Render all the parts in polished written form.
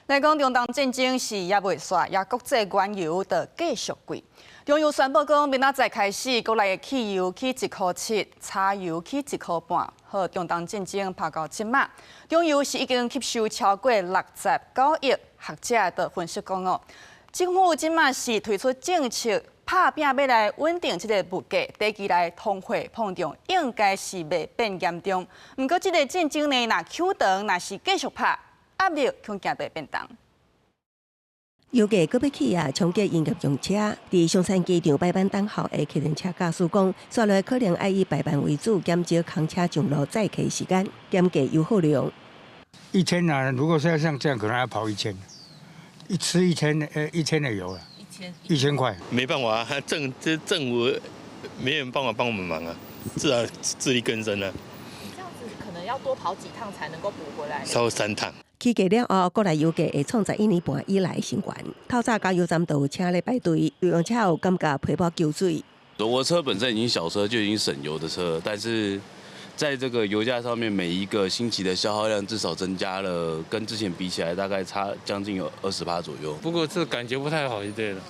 來講中東戰爭是猶未煞，也國際原油就繼續貴。中油宣布講，明仔載開始，國內的汽油起1塊7，柴油起1塊半。好，中東戰爭拍到這馬，中油是已經吸收超過69億。學者就分析講哦，政府這馬是推出政策，拍拚欲來穩定這个物價，短期內通貨膨脹應該是袂變嚴重。毋過這个戰爭呢，若久長，若是繼續拍，壓力恐驚會變重。油價閣欲起啊，衝擊營業用車。佇松山機場排班等候的客運車駕駛講，煞落可能愛以排班為主，減少空車上路載客時間，減低油耗量。一天啊，如果是像這樣，可能要跑一千，一吃一千，1000的油啊，1000塊。沒辦法啊，政府沒人辦法幫我們忙啊，自然自力更生啊。你這樣子可能要多跑幾趟才能夠補回來。超三趟。起價了後，國內油價會創11年半以來新懸。透早加油站都有車咧排隊，用車有感覺皮包搝水。我車本身已經小車就已經省油的車，但是在這個油價上面，每一個星期的消耗量至少增加了，跟之前比起來大概差將近有20%左右。不過這感覺不太好就對了，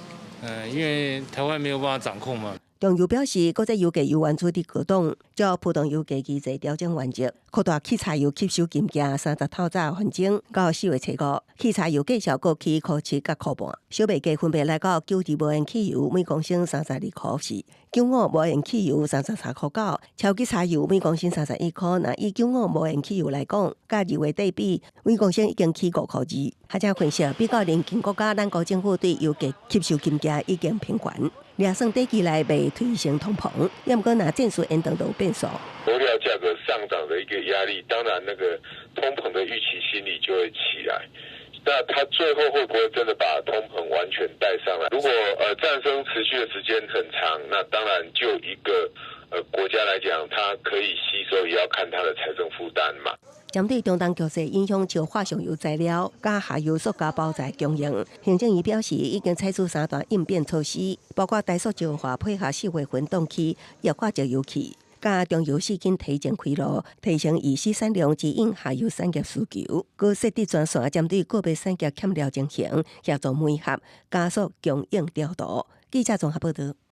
因為台灣沒有辦法掌控嘛。中油表示，國際油價由原主佇高檔，照浮動油價機制調整原則，擴大汽柴油吸收金價30透早翻增到4月初5，汽柴油繼續閣起1塊7佮塊半，小賣價分別來到92無鉛汽油每公升32塊4，95無鉛汽油33塊9，超級柴油每公升31塊。若以95無鉛汽油來講，佮2月底比，每公升已經起5塊2。學者分析，比較鄰近國家，咱國政府對油價吸收金價已經偏懸。掠算短期內袂推升通膨，抑毋過若戰事延長就有變數。原料價格上漲的一個壓力，當然那個通膨的預期心理就會起來。那他最後會不會真的把通膨完全帶上來？如果戰爭持續的時間很長，那當然就一個國家來講，它可以吸收，也要看它的財政負擔嘛。針對中東局勢影響石化上游材料、佮下游塑膠包材供應，行政院表示已經採取三大應變措施，包括台塑石化配合4月份凍起液化石油氣，佮中油四間提前開路，提升乙烯產量，指應下游產業需求。閣設置專線針對個別產業欠料情形，協助媒合加速供應調度。記者綜合報道。